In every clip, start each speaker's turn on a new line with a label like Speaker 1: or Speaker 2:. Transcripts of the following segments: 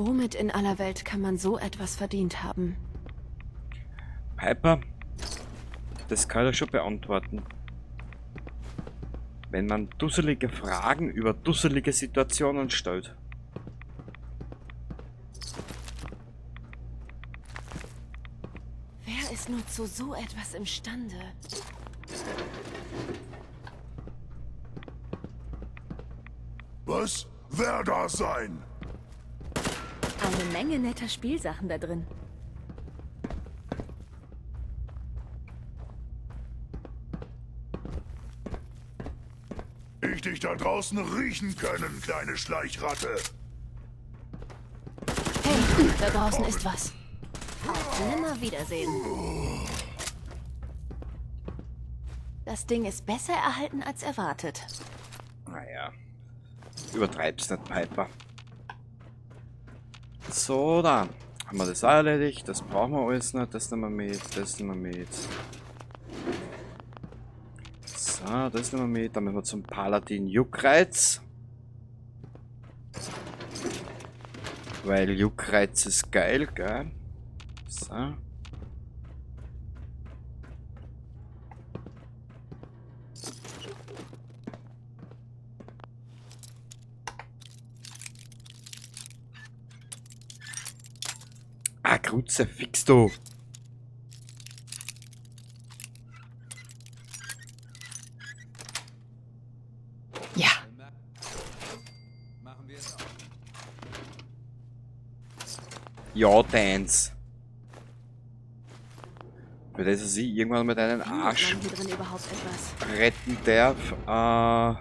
Speaker 1: Womit in aller Welt kann man so etwas verdient haben?
Speaker 2: Piper, das kann er schon beantworten. Wenn man dusselige Fragen über dusselige Situationen stellt.
Speaker 1: Wer ist nur zu so etwas imstande?
Speaker 3: Was? Wer da sein?
Speaker 1: Eine Menge netter Spielsachen da drin.
Speaker 3: Ich dich da draußen riechen können, kleine Schleichratte.
Speaker 1: Hey, da draußen ist was. Auf Nimmerwiedersehen. Das Ding ist besser erhalten als erwartet.
Speaker 2: Naja, übertreib's nicht, Piper. So, da haben wir das auch erledigt. Das brauchen wir alles nicht. Das nehmen wir mit, das nehmen wir mit. So, das nehmen wir mit. Dann müssen wir zum Paladin Juckreiz. Weil Juckreiz ist geil, gell? So. Ah, Kruzifix, du.
Speaker 4: Ja.
Speaker 2: Ja, Dance. Für das, dass ich irgendwann mit einem
Speaker 1: Findet
Speaker 2: Arsch
Speaker 1: man hier drin überhaupt etwas?
Speaker 2: retten darf.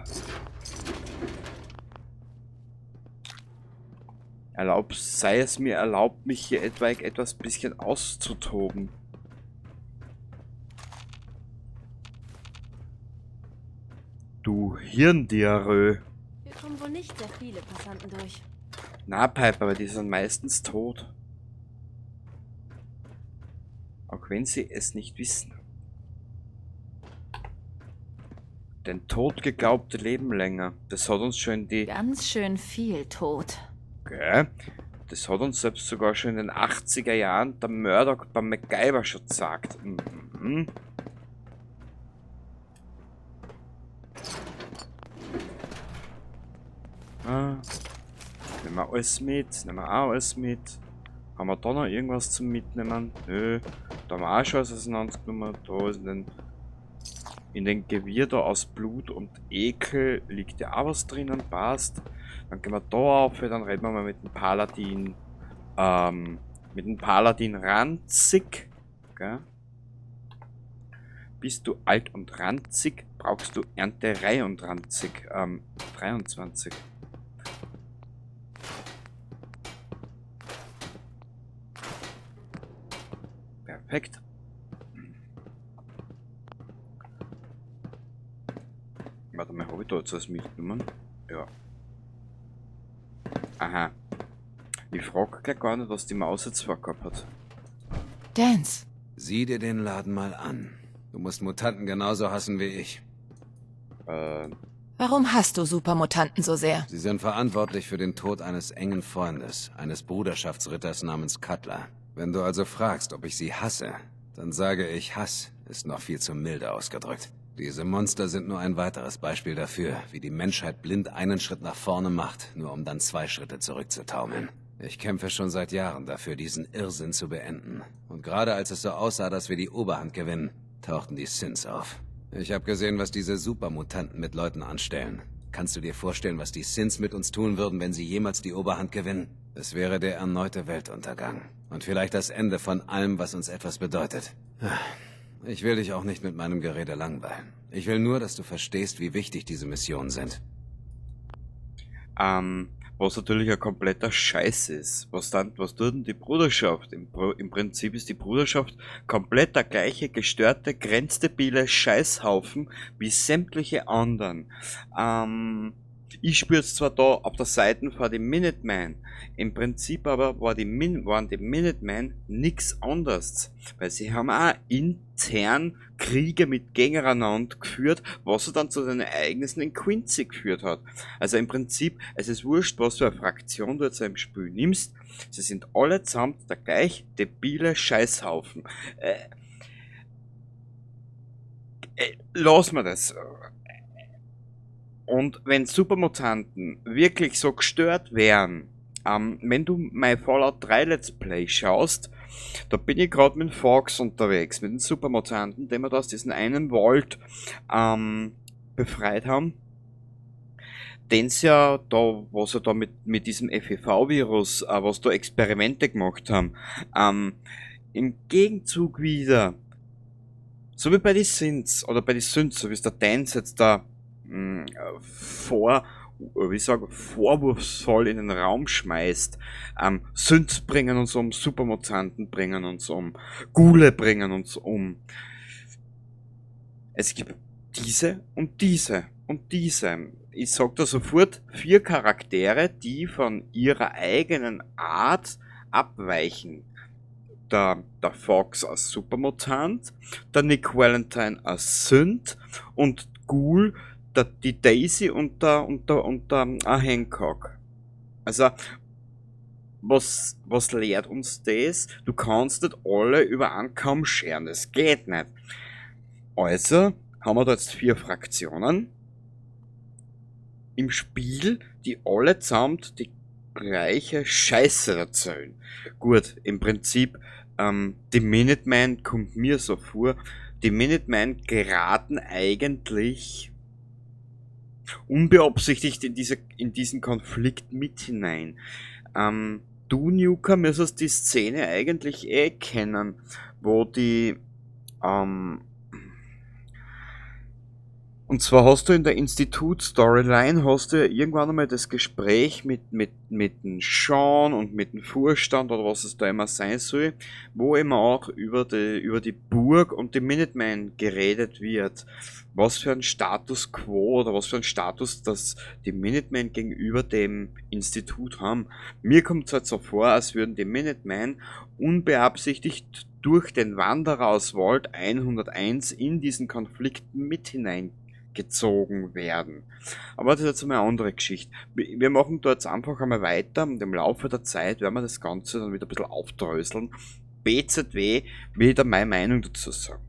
Speaker 2: Erlaubt, sei es mir erlaubt, mich hier etwaig etwas bisschen auszutoben. Du Hirndiarrhoe.
Speaker 1: Hier kommen wohl nicht sehr viele Passanten durch.
Speaker 2: Na, Piper, aber die sind meistens tot. Auch wenn sie es nicht wissen. Denn tot geglaubte leben länger. Das hat uns schon die...
Speaker 1: Ganz schön viel Tod.
Speaker 2: Gell? Das hat uns selbst sogar schon in den 80er Jahren der Murdoch beim MacGyver schon gesagt. Mhm. Ah. Nehmen wir alles mit. Nehmen wir auch alles mit. Haben wir da noch irgendwas zum Mitnehmen? Nö. Da haben wir auch schon was auseinandergenommen. Da ist in den Gewirr da aus Blut und Ekel liegt ja auch was drinnen. Passt. Dann gehen wir da auf, dann reden wir mal mit dem Paladin. Mit dem Paladin Ranzig. Gell? Bist du alt und ranzig, brauchst du Ernterei und ranzig. 23. Perfekt. Warte mal, hab ich da jetzt was mitgenommen? Ja. Aha. Ich frag gleich gar nicht, was die Maus jetzt vorgehabt hat.
Speaker 4: Dance.
Speaker 5: Sieh dir den Laden mal an. Du musst Mutanten genauso hassen wie ich.
Speaker 4: Warum hasst du Supermutanten so sehr?
Speaker 5: Sie sind verantwortlich für den Tod eines engen Freundes, eines Bruderschaftsritters namens Cutler. Wenn du also fragst, ob ich sie hasse, dann sage ich, Hass ist noch viel zu milde ausgedrückt. Diese Monster sind nur ein weiteres Beispiel dafür, wie die Menschheit blind einen Schritt nach vorne macht, nur um dann 2 Schritte zurückzutaumeln. Ich kämpfe schon seit Jahren dafür, diesen Irrsinn zu beenden. Und gerade als es so aussah, dass wir die Oberhand gewinnen, tauchten die Synths auf. Ich hab gesehen, was diese Supermutanten mit Leuten anstellen. Kannst du dir vorstellen, was die Synths mit uns tun würden, wenn sie jemals die Oberhand gewinnen? Es wäre der erneute Weltuntergang. Und vielleicht das Ende von allem, was uns etwas bedeutet. Ich will dich auch nicht mit meinem Gerede langweilen. Ich will nur, dass du verstehst, wie wichtig diese Missionen sind.
Speaker 2: Was natürlich ein kompletter Scheiß ist. Was tut denn die Bruderschaft? Im Prinzip ist die Bruderschaft komplett der gleiche gestörte, grenzdebile Scheißhaufen wie sämtliche anderen. Ich spüre es zwar da auf der Seite von den Minutemen, im Prinzip aber waren die Minutemen nix anderes, weil sie haben auch intern Kriege mit gegeneinander geführt, was sie dann zu den Ereignissen in Quincy geführt hat. Also im Prinzip, es ist wurscht, was für eine Fraktion du jetzt im Spiel nimmst, sie sind allesamt der gleich debile Scheißhaufen. Lass mir das. Und wenn Supermutanten wirklich so gestört wären, wenn du mein Fallout 3 Let's Play schaust, da bin ich grad mit Fox unterwegs, mit den Supermutanten, den wir da aus diesem einen Vault befreit haben. Den's ja da, was er da mit diesem F E V-Virus was da Experimente gemacht haben, im Gegenzug wieder, so wie bei den Synths, oder bei den Synths, so wie es der Danse jetzt da, vor, wie ich sag, vorwurfsvoll in den Raum schmeißt. Synths bringen uns um, Supermutanten bringen uns um, Ghule bringen uns um. Es gibt diese und diese und diese. Ich sag da sofort 4 Charaktere, die von ihrer eigenen Art abweichen. Der Fox als Supermutant, der Nick Valentine als Synth und Ghoul, die Daisy und der Hancock. Also, was lehrt uns das? Du kannst nicht alle über einen Kamm scheren, das geht nicht. Also haben wir da jetzt 4 Fraktionen im Spiel, die allesamt die gleiche Scheiße erzählen. Gut, im Prinzip, die Minutemen kommt mir so vor, die Minutemen geraten eigentlich unbeabsichtigt in diesen Konflikt mit hinein. Du, Nuker, müsstest die Szene eigentlich eh kennen, wo die und zwar hast du in der Institut-Storyline, hast du ja irgendwann einmal das Gespräch mit dem Sean und mit dem Vorstand oder was es da immer sein soll, wo immer auch über die Burg und die Minutemen geredet wird. Was für ein Status quo oder was für ein Status das die Minutemen gegenüber dem Institut haben. Mir kommt's halt so vor, als würden die Minutemen unbeabsichtigt durch den Wanderer aus Vault 101 in diesen Konflikt mit hineingezogen werden. Aber das ist jetzt einmal eine andere Geschichte. Wir machen da jetzt einfach einmal weiter und im Laufe der Zeit werden wir das Ganze dann wieder ein bisschen aufdröseln. BZW will ich da meine Meinung dazu sagen.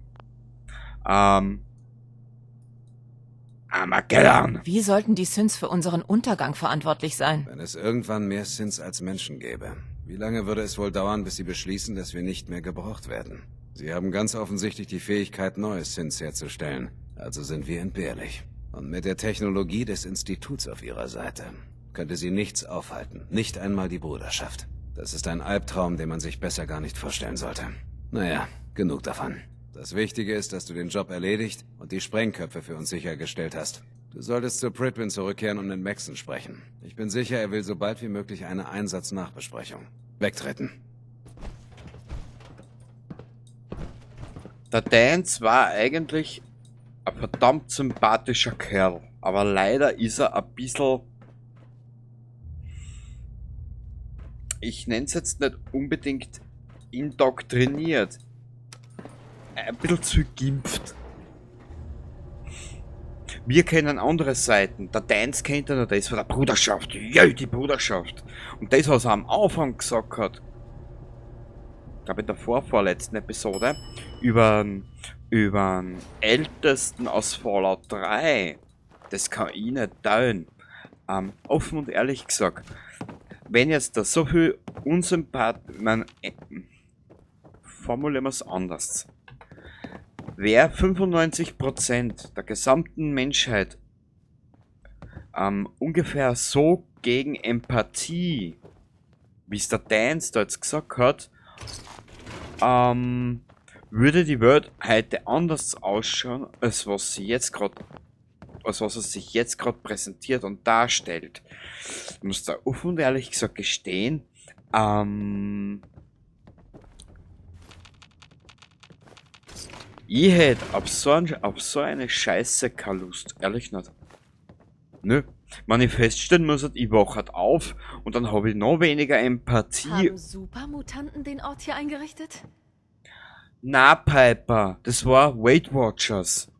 Speaker 2: Armageddon!
Speaker 4: Wie sollten die Synths für unseren Untergang verantwortlich sein?
Speaker 5: Wenn es irgendwann mehr Synths als Menschen gäbe, wie lange würde es wohl dauern, bis sie beschließen, dass wir nicht mehr gebraucht werden? Sie haben ganz offensichtlich die Fähigkeit, neue Synths herzustellen. Also sind wir entbehrlich. Und mit der Technologie des Instituts auf ihrer Seite könnte sie nichts aufhalten, nicht einmal die Bruderschaft. Das ist ein Albtraum, den man sich besser gar nicht vorstellen sollte. Naja, genug davon. Das Wichtige ist, dass du den Job erledigt und die Sprengköpfe für uns sichergestellt hast. Du solltest zu Pridwin zurückkehren und mit Maxson sprechen. Ich bin sicher, er will so bald wie möglich eine Einsatznachbesprechung. Wegtreten.
Speaker 2: Der Danse war eigentlich ein verdammt sympathischer Kerl, aber leider ist er ein bisschen, ich nenn's jetzt nicht unbedingt indoktriniert, ein bisschen zu geimpft. Wir kennen andere Seiten, der Danse kennt ja noch das von der Bruderschaft, ja, die Bruderschaft. Und das, was er am Anfang gesagt hat, ich glaub in der vorvorletzten Episode, über den Ältesten aus Fallout 3, das kann ich nicht teilen. Offen und ehrlich gesagt, wenn jetzt da so viel Unsympath-, man formulieren wir's anders. Wer 95% der gesamten Menschheit ungefähr so gegen Empathie, wie es der Danse da jetzt gesagt hat, würde die Welt heute anders ausschauen, als was sie jetzt grad, als was es sich jetzt grad präsentiert und darstellt. Ich muss da offen und ehrlich gesagt gestehen, ich hätt auf so eine Scheiße keine Lust, ehrlich nicht. Nö. Wenn ich feststellen muss, ich wache halt auf und dann habe ich noch weniger Empathie.
Speaker 1: Haben Supermutanten den Ort hier eingerichtet?
Speaker 2: Na, Piper, das war Weight Watchers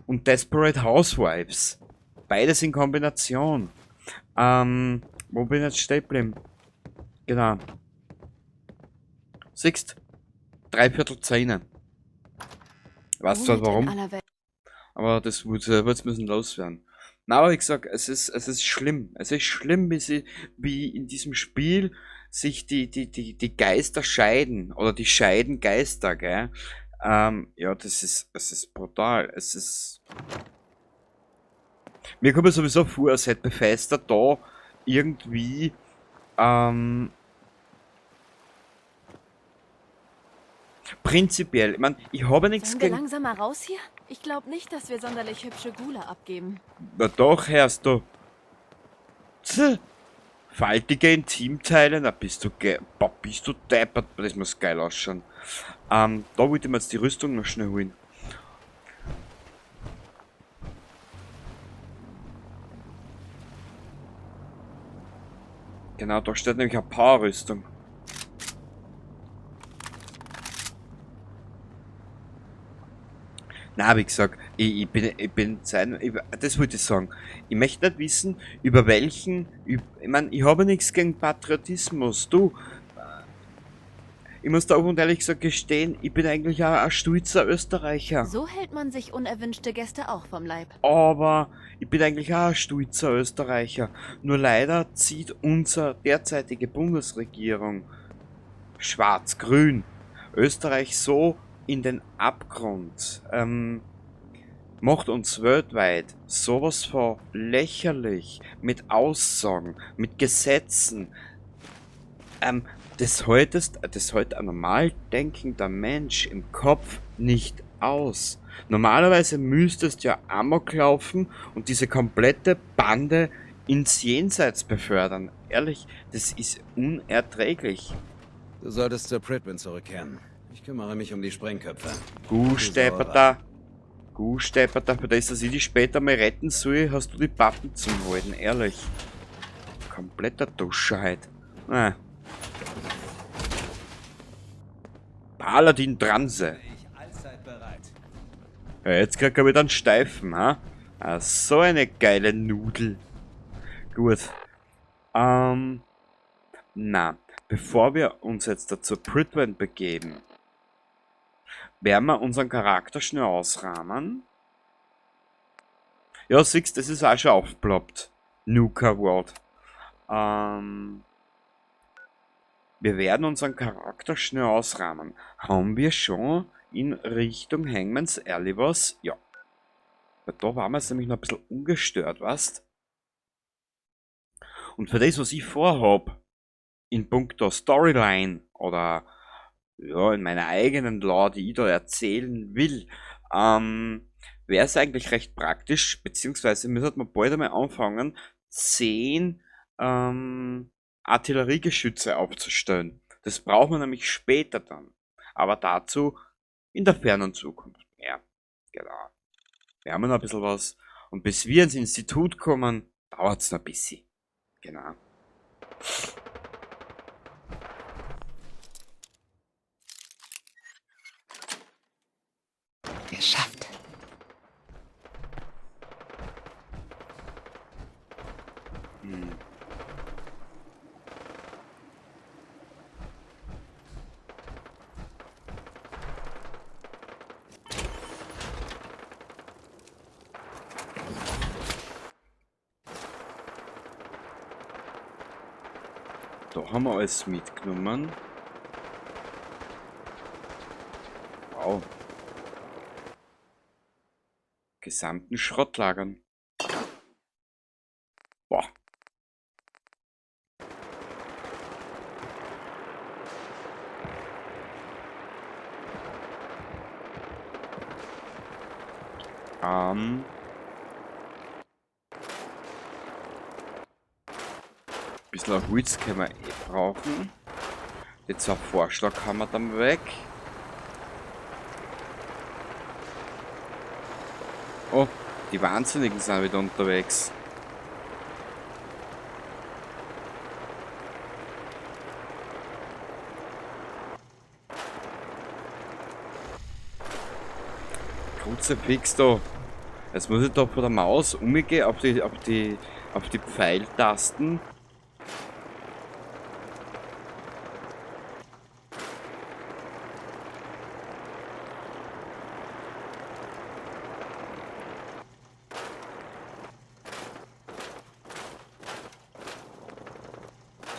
Speaker 2: und Desperate Housewives. Beides in Kombination. Wo bin ich jetzt stehen geblieben? Genau. Siehst? 9:45. Weißt du
Speaker 1: Womit in
Speaker 2: warum?
Speaker 1: aller Welt?
Speaker 2: Aber das wird's müssen loswerden. Na, aber wie gesagt, es ist schlimm. Es ist schlimm, wie in diesem Spiel sich die Geister scheiden. Oder die scheiden Geister, gell? Ja, es ist brutal. Es ist. Mir kommt es sowieso vor, als hätte Bethesda da irgendwie, prinzipiell, ich mein, ich habe nichts
Speaker 1: Sollen wir
Speaker 2: gegen.
Speaker 1: langsam mal raus hier? Ich glaub nicht, dass wir sonderlich hübsche Ghule abgeben.
Speaker 2: Na doch, hörst du. Tch. Faltige Intimteile, na bist du ge-, boah, bist du deppert, das muss geil ausschauen. Da wollte ich mir jetzt die Rüstung noch schnell holen. Genau, da steht nämlich eine Power-Rüstung. Na, wie gesagt, ich bin sein, ich, das wollte ich sagen. Ich möchte nicht wissen, über welchen, ich mein, ich habe nichts gegen Patriotismus, du. Ich muss da offen und ehrlich gesagt gestehen, ich bin eigentlich auch ein stolzer Österreicher.
Speaker 1: So hält man sich unerwünschte Gäste auch vom Leib.
Speaker 2: Aber ich bin eigentlich auch ein stolzer Österreicher. Nur leider zieht unsere derzeitige Bundesregierung schwarz-grün Österreich so in den Abgrund. Macht uns weltweit sowas von lächerlich mit Aussagen, mit Gesetzen. Das hält ein normal denkender Mensch im Kopf nicht aus. Normalerweise müsstest du ja Amok laufen und diese komplette Bande ins Jenseits befördern. Ehrlich, das ist unerträglich.
Speaker 5: Du solltest zur Prydwen zurückkehren. Ich kümmere mich um die Sprengköpfe.
Speaker 2: Guh-Stepper. Guh-Stepper, für das, dass ich dich später mal retten soll, hast du die Pappen zum Halten, ehrlich. Kompletter Duschheit. Ah. Paladin Transe. Ja, jetzt krieg ich wieder einen Steifen, ha? Ah, so eine geile Nudel. Gut. Na, bevor wir uns jetzt dazu Prydwen begeben, werden wir unseren Charakter schnell ausrahmen. Ja, siehst, das ist auch schon aufgeploppt. Nuka World. Wir werden unseren Charakter schnell ausrahmen. Haben wir schon in Richtung Hangman's Alley was? Ja. Weil da waren wir jetzt nämlich noch ein bisschen ungestört, weißt? Und für das, was ich vorhab, in puncto Storyline oder ja, in meiner eigenen Lore, die ich da erzählen will, wäre es eigentlich recht praktisch, beziehungsweise müsste man bald einmal anfangen, 10 Artilleriegeschütze aufzustellen. Das braucht man nämlich später dann. Aber dazu in der fernen Zukunft mehr. Genau. Wir haben noch ein bisschen was. Und bis wir ins Institut kommen, dauert's noch ein bisschen. Genau.
Speaker 4: Geschafft.
Speaker 2: Da haben wir alles mitgenommen. Wow. Gesamten Schrottlagern. Boah. Bisschen Holz können wir eh brauchen. Jetzt ein Vorschlag haben wir dann weg. Oh, die Wahnsinnigen sind wieder unterwegs. Kruzifix da. Jetzt muss ich da von der Maus umgehen auf die Pfeiltasten.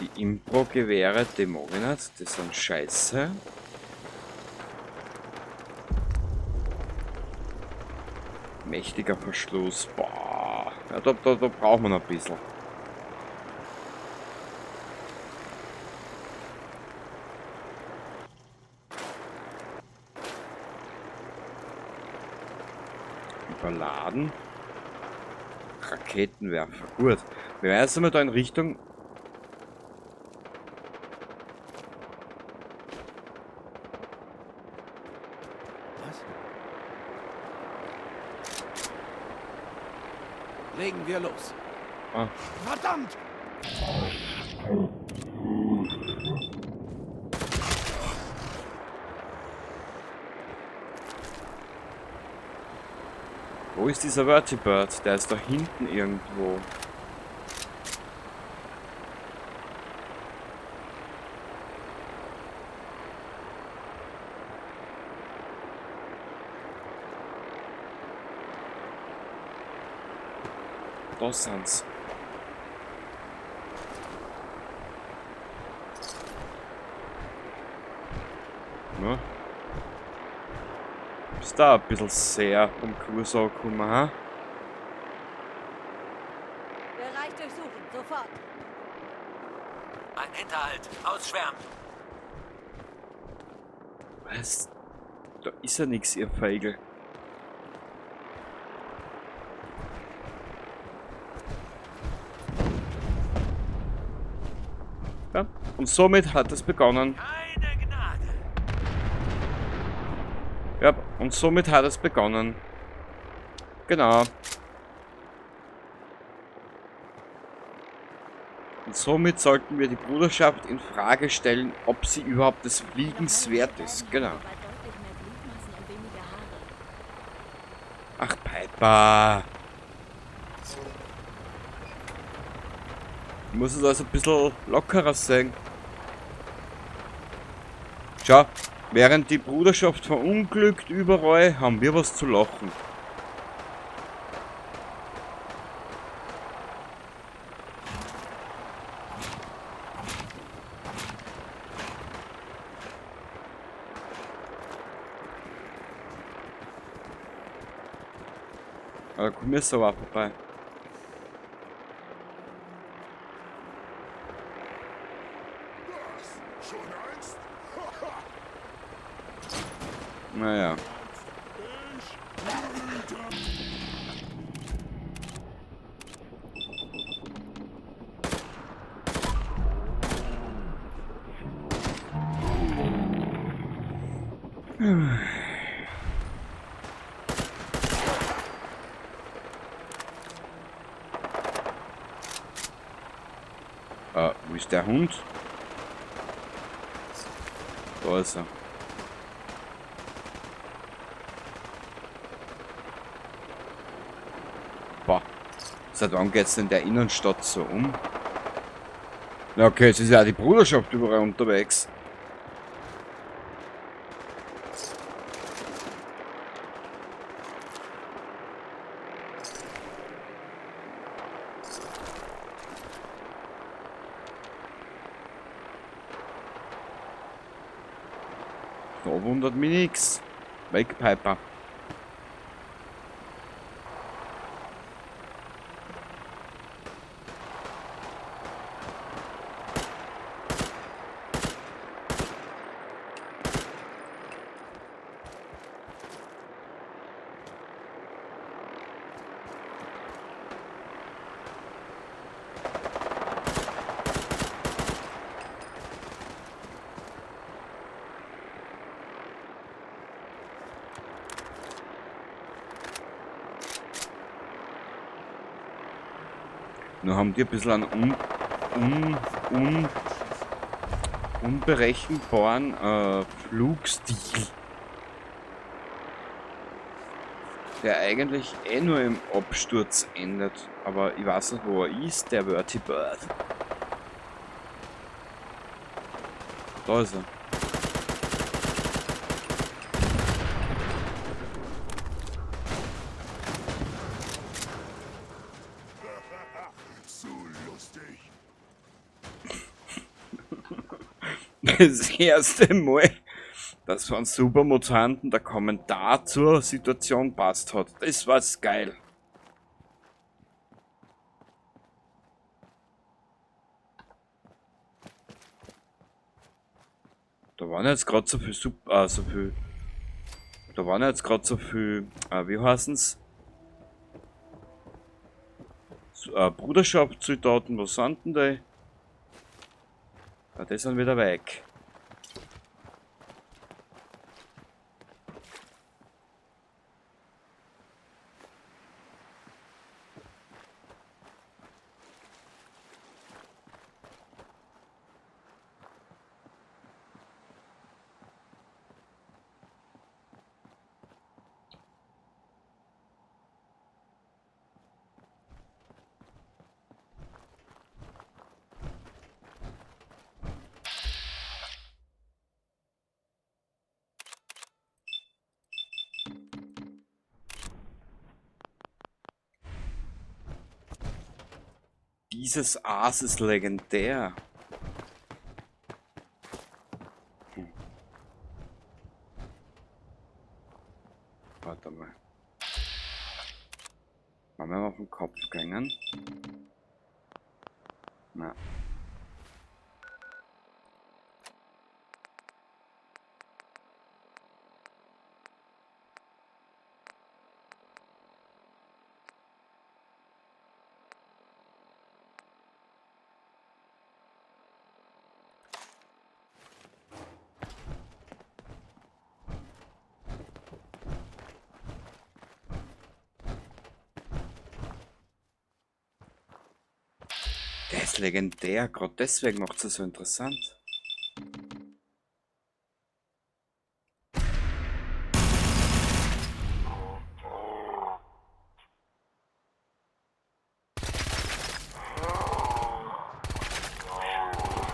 Speaker 2: Die Impro-Gewehre, die mag ich nicht, die sind scheiße. Mächtiger Verschluss, boah. Ja, da braucht man noch ein bisschen. Überladen. Raketenwerfer, gut. Wir werden jetzt einmal da in Richtung...
Speaker 6: Legen wir los.
Speaker 2: Ah.
Speaker 3: Verdammt!
Speaker 2: Wo ist dieser Vertibird? Der ist da hinten irgendwo. Da sind's. Ja. Bist da ein bisschen sehr vom Kurs angekommen, ha?
Speaker 1: Bereich durchsuchen, sofort.
Speaker 6: Ein Hinterhalt, ausschwärmen.
Speaker 2: Was? Da ist ja nix, ihr Feigl. Ja, und somit hat es begonnen.
Speaker 6: Keine Gnade.
Speaker 2: Ja, und somit hat es begonnen. Genau. Und somit sollten wir die Bruderschaft in Frage stellen, ob sie überhaupt des Fliegens wert ist. Genau. Ach, Piper. Ich muss es also ein bisschen lockerer sehen. Schau, während die Bruderschaft verunglückt überall, haben wir was zu lachen. Da kommen wir so auch vorbei. Naja. Wo ist der Hund? Da ist er. Boah. Seit wann geht's denn der Innenstadt so um? Na okay, jetzt ist ja auch die Bruderschaft überall unterwegs. Da wundert mich nix. Weg, Piper. Nur haben die ein bisschen einen unberechenbaren Flugstil. Der eigentlich eh nur im Absturz endet. Aber ich weiß nicht, wo er ist, der Vertibird. Da ist er.
Speaker 3: Zu lustig.
Speaker 2: Das erste Mal, dass von Supermutanten der Kommentar zur Situation passt hat. Das war's geil. Da waren jetzt gerade so viel Da waren jetzt gerade so viel, wie heißen's? Bruderschaftssoldaten, was sind denn die? Ah, die sind wieder weg. Dieses Aas ist legendär. Warte mal. Wollen wir mal auf den Kopf gängen? Na. Der ist legendär, gerade deswegen macht es so interessant.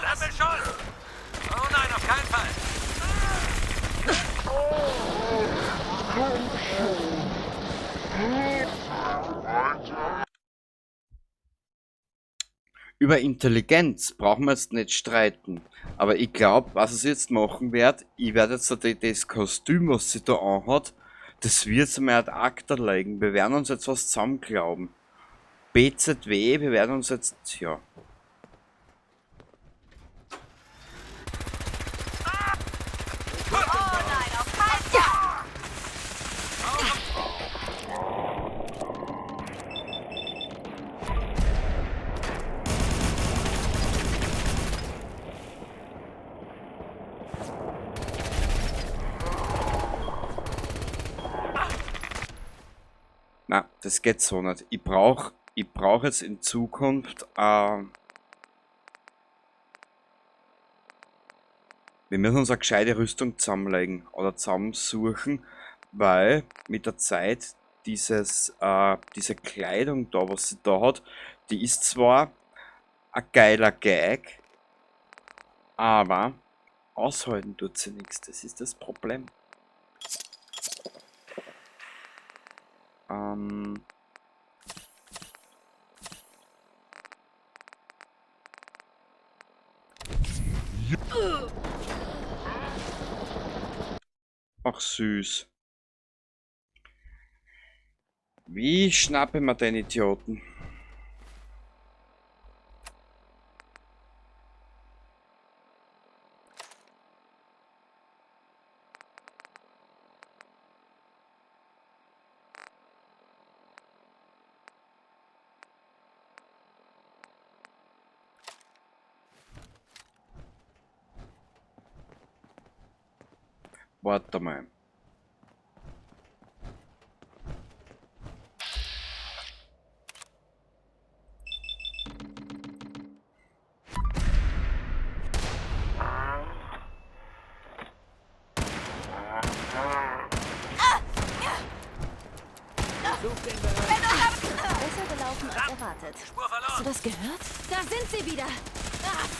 Speaker 6: Lass es Schuss! Oh nein, auf keinen Fall!
Speaker 2: Über Intelligenz brauchen wir jetzt nicht streiten. Aber ich glaub, was ich jetzt machen werd, ich werd jetzt das Kostüm, was sie da anhat, das wird sie mir ad acta legen. Wir werden uns jetzt was zusammenglauben. BZW, wir werden uns jetzt, ja.
Speaker 1: Oh nein, auf keinen Fall!
Speaker 2: Na, das geht so nicht. Ich brauch jetzt in Zukunft, wir müssen uns eine gescheite Rüstung zusammenlegen oder zusammensuchen, weil mit der Zeit diese Kleidung da, was sie da hat, die ist zwar ein geiler Gag, aber aushalten tut sie nichts. Das ist das Problem. Ach süß. Wie schnappe mir den Idioten? Warte mal.
Speaker 1: das gehört? Da sind sie wieder. Ah,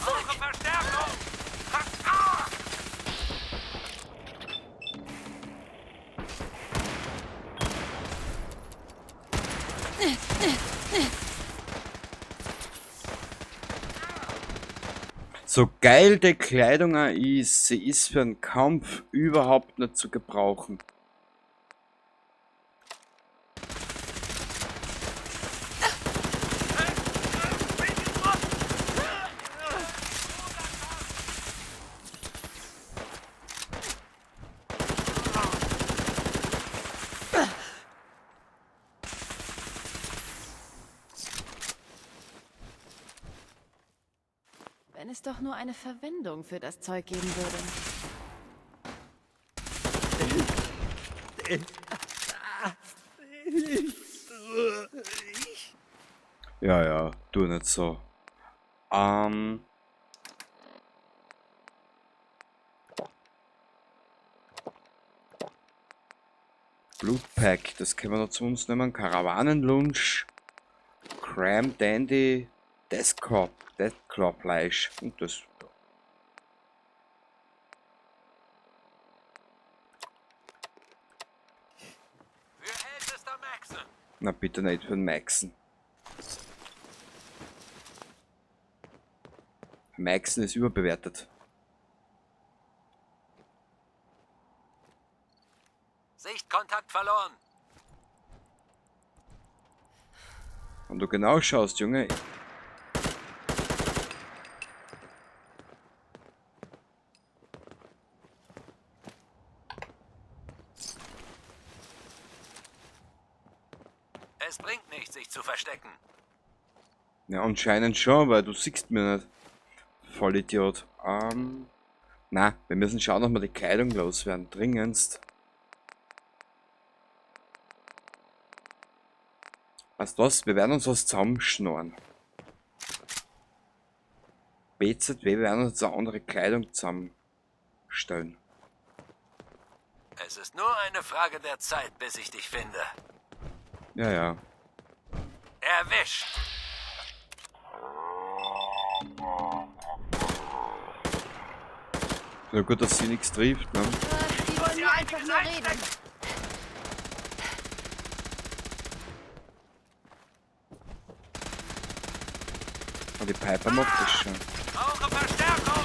Speaker 1: fuck!
Speaker 6: Brauche Verstärkung! Ah!
Speaker 2: So geil die Kleidung auch ist, sie ist für einen Kampf überhaupt nicht zu gebrauchen.
Speaker 1: Wenn es doch nur eine Verwendung für das Zeug geben würde.
Speaker 2: Ja, ja, tu nicht so. Blutpack, das können wir noch zu uns nehmen. Karawanenlunch, Cram Dandy, Deathclaw, Deathclaw Fleisch und das.
Speaker 6: Für ältester Maxon!
Speaker 2: Na bitte nicht für den Maxon. Maxon ist überbewertet.
Speaker 6: Sichtkontakt verloren!
Speaker 2: Wenn du genau schaust, Junge.
Speaker 6: Es bringt nichts, sich zu verstecken.
Speaker 2: Ja, anscheinend schon, weil du siehst mir nicht. Vollidiot. Na, wir müssen schauen, dass wir die Kleidung loswerden. Dringendst. Weißt du was? Wir werden uns was zusammenschnorren. BZW, wir werden uns eine andere Kleidung zusammenstellen.
Speaker 6: Es ist nur eine Frage der Zeit, bis ich dich finde.
Speaker 2: Ja, ja.
Speaker 6: Erwischt!
Speaker 2: Na gut, dass sie nichts trifft, ne?
Speaker 1: Ach, die wollen nur einfach nur reden.
Speaker 2: Aber die Piper macht das schon.
Speaker 6: Brauche Verstärkung!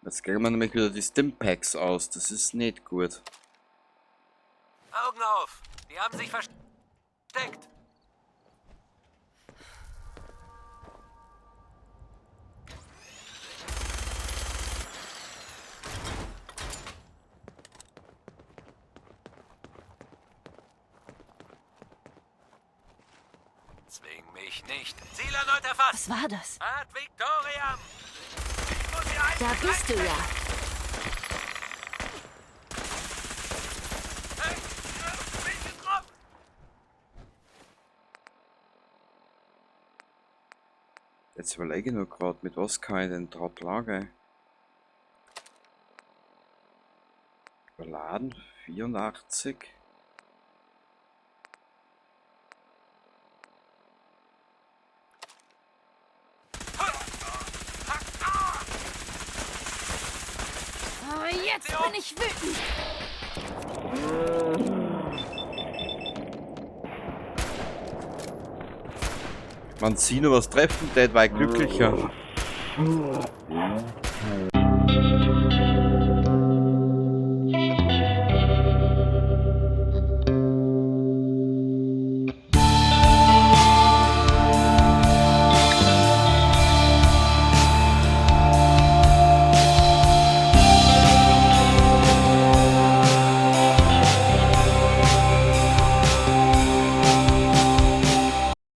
Speaker 2: Jetzt kriegen wir nämlich wieder die Stimpacks aus. Das ist nicht gut.
Speaker 6: Augen auf! Die haben sich versteckt! Zwing mich nicht. Ziel erneut erfasst.
Speaker 1: Was war das?
Speaker 6: Ad Victoriam! Ich muss sie
Speaker 1: Da bist du ja.
Speaker 6: Hey, bin getroffen!
Speaker 2: Jetzt überlege ich nur grad, mit was kann ich denn drauf lagern? Überladen 84.
Speaker 1: Oh, jetzt bin ich wütend.
Speaker 2: Man sieht nur was treffen, der war ich glücklicher.